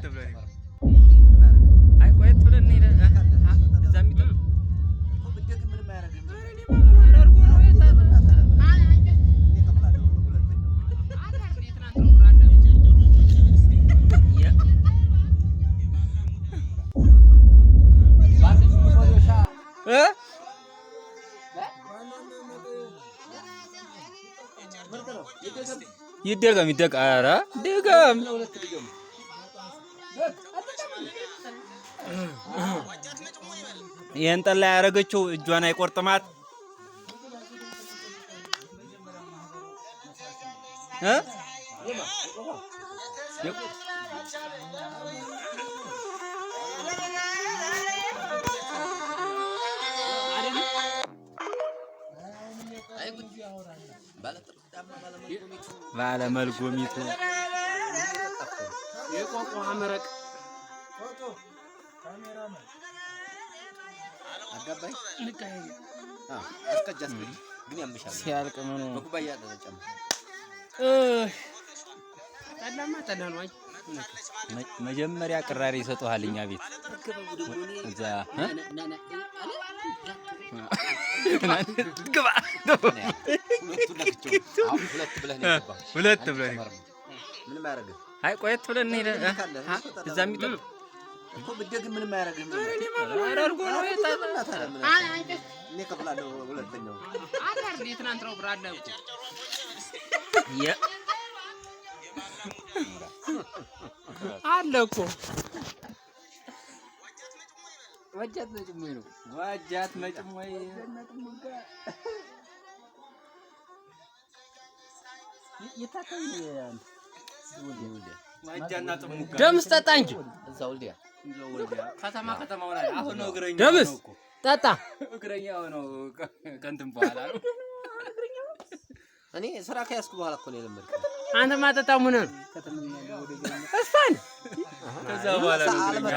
ቆየት ብለን፣ አይ ቆየት ብለን እዛ የሚጠጡ። ብደግም ምንም አያደርግም። ኧረ እርጎ ነው። እኔ እከፍላለሁ ሁለተኛው። እ ይደገም ይደገም፣ ኧረ ድገም። ይህን ጠላ ያደረገችው እጇን አይቆርጥማት እ ባለመልጎሚቱ። የቆቆ መረቅ። አጋባኝ አስቀጅ አስቀጅ ግን ያምሻል። ሲያልቅ ምኑ። በኩባያ ተጨምሮ። ጠላማ ጠላ ነው። አይ። መጀመሪያ ቅራሪ ይሰጡሃል እኛ ቤት እዛ እ? ግባ። ሁለቱን ነክቼው አሁን ሁለት ብለህ ነው የገባህ። ሁለት ብለህ። ምንም አያደርግም። አይ ቆየት ብለን እንሂድ እዛ የሚጠጡ። እኮ ብደግም ምንም አያደርግም። ኧረ እርጎ ነው። እኔ እከፍላለሁ ሁለተኛው። የትናንትናው ብር አለ እኮ። አለ እኮ። ዋጃት መጭም ወይ ነው ዋጃት መጭም ወይ። ዋጃና ጥሙጋ። ደምስ ጠጣ እንጂ። እዛ ወልዲያ። ከተማ ከተማ ሆና አሁን ነው እግረኛ ደምስ ሆነው እኮ። ጠጣ። እግረኛ ሆነው ከእንትን በኋላ ነው። እኔ ስራ ከያዝኩ በኋላ እኮ ነው የለመድኩት። አንተ ማጠጣ ሙነ ነው እሷን። ከዛ በኋላ ነው እግረኛ።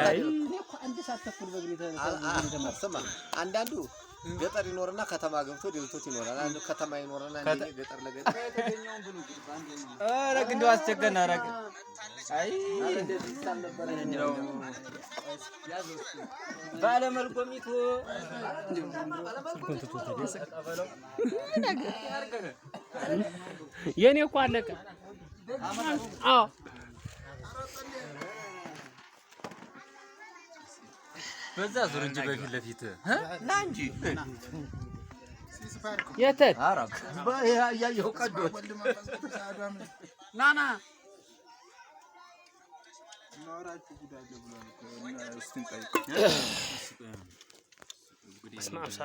ስማ፣ አንዳንዱ ገጠር ይኖርና ከተማ ገብቶ ደልቶት ይኖራል። አንዱ ከተማ ይኖርና እንደ ገጠር ለገጠር። ኧረ ግን እንደው አስቸገርን። ኧረ ግን አይ እንደው ባለመልጎሚቱ። የኔ እኮ አለቀ። አዎ። በዛ ዙር እንጂ በፊት ለፊት። ና እንጂ። የተት እያየሁ ቀዶት። ና ና።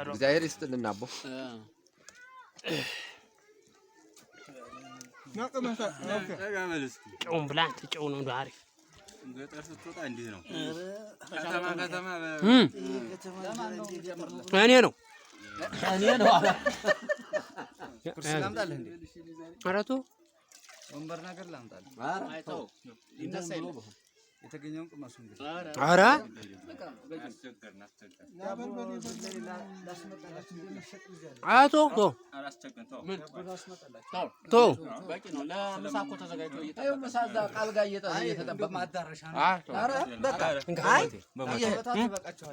እግዚአብሔር ይስጥልና አቦ። ጨውን ብላ አንተ፣ ጨው ነው እንደው አሪፍ። ገጠር ስትወጣ እንዲህ ነው። ከተማ ከተማ። እኔ ነው። እኔ ነው አላ። ኩርሲ ላምጣልህ እንዴ? ኧረ ተው። ወንበር ነገር ላምጣልህ። የተገኘውን ቅመሱ እንግዲህ። ኧረ። አስቸገርን አስቸገርን። ኧረ ተው ተው። አላስቸገርን ተው። ተው። ይኸው ምሳ እዛ ቃል ጋር እየተጠበቀ ኧረ በቃ አይ።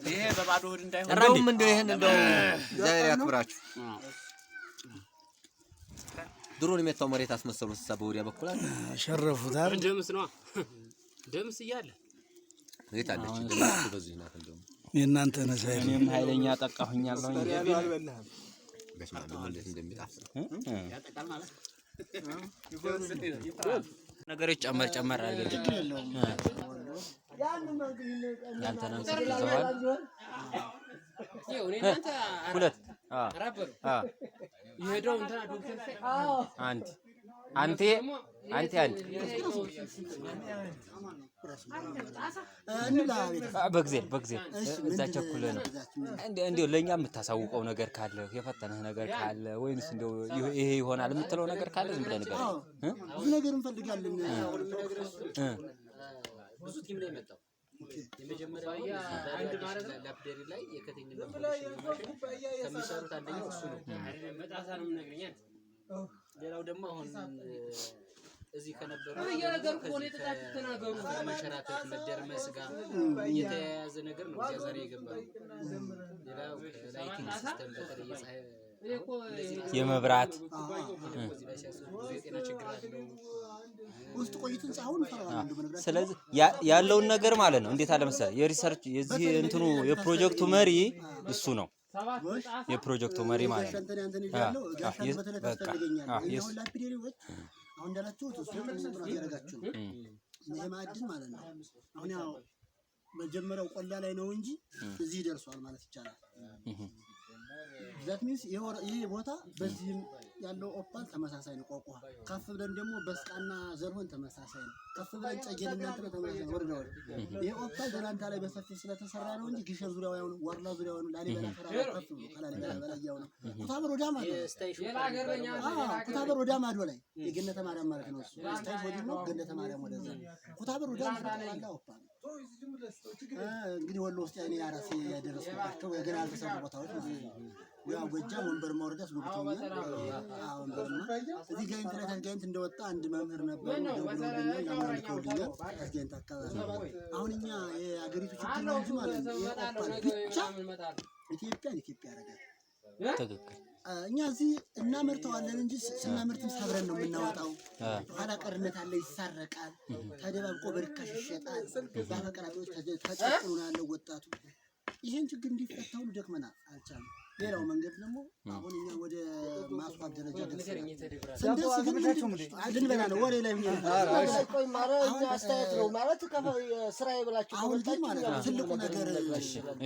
ይሄ በባዶ ሆድ እንዳይሆን። እንደውም እንደው ይሄን እንደው እግዚአብሔር ያክብራችሁ። ድሮን የመታው መሬት አስመሰሉ እንስሳ በወዲያ በኩል አለ። ሸረፉታል። ደምስ ነዋ፣ ደምስ እያለ። የት አለች? ደምስ በዚህ ናት። እንደውም የእናንተ ነሳይ። እኔም ኃይለኛ ጠቃሁኛለሁ። በስመ አብ ደግሞ እንዴት እንደሚጣፍጥ። ነገሮች ጨመር ጨመር አድርገን ያንተንም ስልክ ይዘዋል። ሁለት የሄደው እንትና ዶክተር አንድ አንቴ አንቴ አንድ በእግዜር በእግዜር እዛ ቸኩለህ ነው። እንዲያው ለእኛ የምታሳውቀው ነገር ካለ፣ የፈተነህ ነገር ካለ፣ ወይንስ እንደው ይሄ ይሆናል የምትለው ነገር ካለ ዝም ብለህ ንገረኝ እ? ብዙ ነገር እንፈልጋለን። እ። ብዙ team ነው የመጣው። የመጀመሪያው ላፕደሪ ላይ የ cutting እና polishing ማሽን ከሚሰሩት አንደኛው እሱ ነው። ሌላው ደግሞ አሁን እዚህ ከነበሩ ከመንሸራተት መደርመስ ጋር የተያያዘ ነገር ነው። እዚያ ዛሬ የገባ ነው። ሌላው lighting system በተለይ የፀሐይ የመብራት እዚህ ላይ ሲያስቡ ብዙ የጤና ችግር አለው። ውስጥ ቆይተን ፀሐዩን እንፈራዋለን። እንደው በነገራችን ላይ ስለዚህ ያለውን ነገር ማለት ነው። እንዴት አለ መሰለህ የ research የዚህ እንትኑ የፕሮጀክቱ መሪ እሱ ነው። የፕሮጀክቱ መሪ ማለት ነው። ጋሻንተን ያንተን ይዣለሁ። ጋሻን በተለይ በቃ ታስፈልገኛለህ። እኛ አሁን lapidary ዎች አሁን እንዳላችሁት እሱ ጥሩ ጥናት ያደረጋችሁ ነው። ይሄ ማዕድን ማለት ነው። አሁን ያው መጀመሪያው ቆላ ላይ ነው እንጂ እዚህ ደርሷል ማለት ይቻላል። That means ይሄ ቦታ በዚህም ያለው ኦፓል ተመሳሳይ ነው። ቆቆ ከፍ ብለን ደግሞ በስቃና ዘርሆን ተመሳሳይ ነው። ከፍ ብለን ጨጌን እናንተ ተመሳሳይ ነው። ወረዳ ወረዳ ይሄ ኦፓል ደላንታ ላይ በሰፊው ስለተሰራ ነው እንጂ ግሸን ዙሪያው ያው ነው። ዋርላ ዙሪያው ነው። ላሊበላ ተራራ ከፍ ብሎ ከላሊበላ በላይ ያው ነው። ኩታበር ወዲያ ማዶ ነው። ኩታበር ወዲያ ማዶ ላይ የገነተ ማርያም ማለት ነው። እሱ ስታይሽ ወዲህ ነው፣ ገነተ ማርያም ወደዛ። ኩታበር ወዲያ ማዶ ጠቅላላ ኦፓል ነው። እንግዲህ ወሎ ውስጥ እኔ ራሴ ያደረስኩባቸው ገና ያልተሰሩ ቦታዎች ማለት ነው። ያው ጎጃም ወንበርማ ወረዳ አስጎብኝተውኛል። አዎ ወንበርማ እዚህ ጋይንት ላይ ታች ጋይንት እንደወጣ አንድ መምህር ነበሩ፣ ደውለውልኛል፣ ናሙና ልከውልኛል። ታች ጋይንት አካባቢ አሁን እኛ የአገሪቱ ችግር ነው እንጂ ማለት ነው ይሄ ኦፓል ብቻ ኢትዮጵያን ኢትዮጵያ ያደርጋል። ትክክል። እኛ እዚህ እናመርተዋለን እንጂ ስናመርትም ሰብረን ነው የምናወጣው። ኋላ ቀርነት አለ፣ ይሳረቃል፣ ተደባብቆ በርካሽ ይሸጣል። በአፈቀላጤዎች ተጨቁኖ ነው ያለው ወጣቱ። ይሄን ችግር እንዲፈታ ሁሉ ደክመናል፣ አልቻልንም። ሌላው መንገድ ደግሞ አሁን እኛ ወደ ማስዋብ ደረጃ ደርሰናል። ስንደርስ ግን ልንበላ ነው ወሬ ላይ ሆኜ ነው። ቆይ ማለት እኛ አስተያየት ነው ማለት ስራዬ ብላችሁ አሁን ግን ማለት ነው ትልቁ ነገር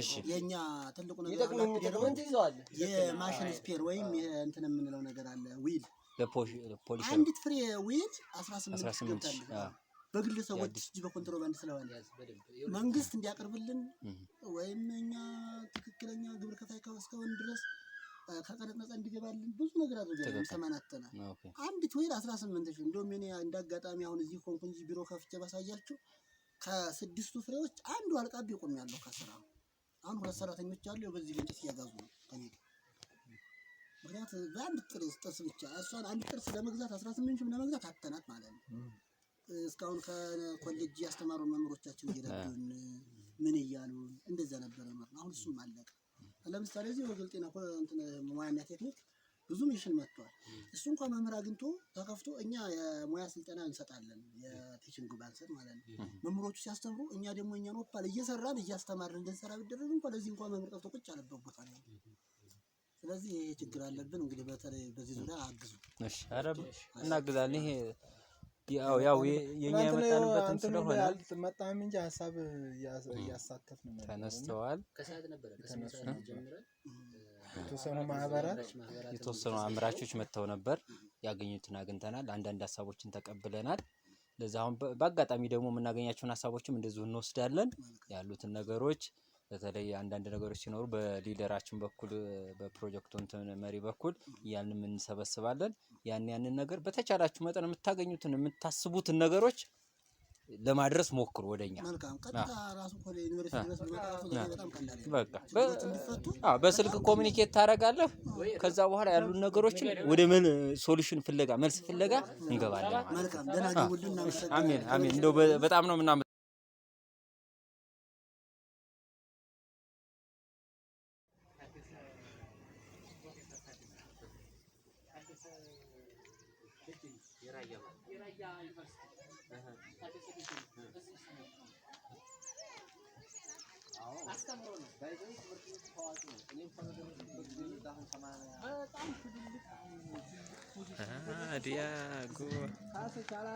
እሺ የኛ ትልቁ ነገር ይጠቅም የሚጠቅምን ትይዘዋለህ። የማሽን spare ወይም እንትን የምንለው ነገር አለ wheel ለ polish አንዲት ፍሬ wheel 18 18 ገብታለች። አዎ። በግለሰቦች እጅ በኮንትሮባንድ ስለሆነ መንግስት እንዲያቀርብልን ወይም እኛ ትክክለኛ ግብር ከፋይ እስከሆን ድረስ ከቀረጥ ነፃ እንዲገባልን ብዙ ነገር አድርገናል፣ ሰማናተናል። Okay። አንዲት wheel 18 ሺህ እንደውም እኔ እንዳጋጣሚ አሁን እዚህ ሆንኩ እንጂ ቢሮ ከፍቼ ባሳያችሁ ከስድስቱ ፍሬዎች አንዱ አልቃቢ ቆሜያለሁ ከስራ። አሁን ሁለት ሰራተኞች አሉ፣ በዚህ እንጨት እያጋዙ ነው ከእኔ ጋር። ምክንያት በአንድ ጥርስ ብቻ እሷን አንድ ጥርስ ለመግዛት 18 ሺህ ለመግዛት አተናት ማለት ነው። እስካሁን ከኮሌጅ ያስተማሩን መምህሮቻችን እየረዱን ምን እያሉን እንደዛ ነበረ ማለት ነው። አሁን እሱም አለቀ። ለምሳሌ እዚህ ወገል ጤና እንትን ሙያና ቴክኒክ ብዙ mission መጥቷል። እሱ እንኳን መምህር አግኝቶ ተከፍቶ እኛ የሙያ ስልጠና እንሰጣለን፣ የ teaching ባንሰጥ ማለት ነው። መምህሮቹ ሲያስተምሩ እኛ ደግሞ እኛን ኦፓል እየሰራን እያስተማርን እንድንሰራ ቢደረግ እንኳን ለዚህ እንኳን መምህር ጠፍቶ ቁጭ ያለበት ቦታ ነው። ስለዚህ ይሄ ችግር አለብን። እንግዲህ በተለይ በዚህ ዙሪያ አግዙ። እሺ፣ ኧረ እናግዛለን። ይሄ ያው ያው የኛ የመጣንበትም ስለሆነ አልመጣም እንጂ ሀሳብ እያሳተፍን ነበር። ተነስተዋል። ከሰዓት ነበረ ከስምንት ሰዓት ጀምረን የተወሰኑ ማህበራት የተወሰኑ አምራቾች መጥተው ነበር። ያገኙትን አግኝተናል። አንዳንድ ሀሳቦችን ተቀብለናል። ለዛ አሁን በአጋጣሚ ደግሞ የምናገኛቸውን ሀሳቦችም እንደዚሁ እንወስዳለን። ያሉትን ነገሮች በተለይ አንዳንድ ነገሮች ሲኖሩ በ leader ኣችን በኩል በፕሮጀክቱ እንትን መሪ በኩል ያንንም እንሰበስባለን። ያንን ነገር በተቻላችሁ መጠን የምታገኙትን የምታስቡትን ነገሮች ለማድረስ ሞክሩ ወደኛ። መልካም ቀጥታ ራሱ ኮሌ ዩኒቨርሲቲ ድረስ ቢመጣ ራሱ ለእኔ በጣም ቀላል ነው። በቃ ችግሮች እንዲፈቱ በስልክ communicate ታደርጋለህ። ከዛ በኋላ ያሉን ነገሮችን ወደ solution ፍለጋ መልስ ፍለጋ እንገባለን። መልካም ደህና ግቡልን። እናመሰግናለን። አሜን አሜን። እንደው በጣም ነው የምናመሰግነው።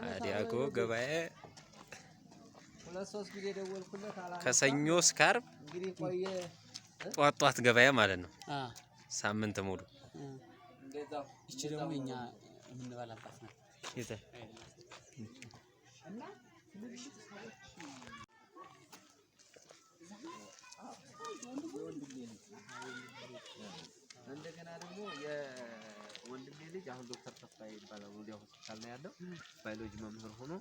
አዲያጎ ገበያ ከሰኞ እስከ ዓርብ ጧት ጧት ገበያ ማለት ነው። ሳምንት ሙሉ ይቺ ደግሞ እኛ የምንበላባት ናት። እንደገና ደግሞ የወንድሜ ልጅ አሁን ዶክተር ተስፋዬ ይባላል። ወዲያ ሆስፒታል ነው ያለው። ባዮሎጂ መምህር ሆኖ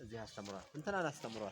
እዚህ አስተምሯል። እንትናን አስተምሯል።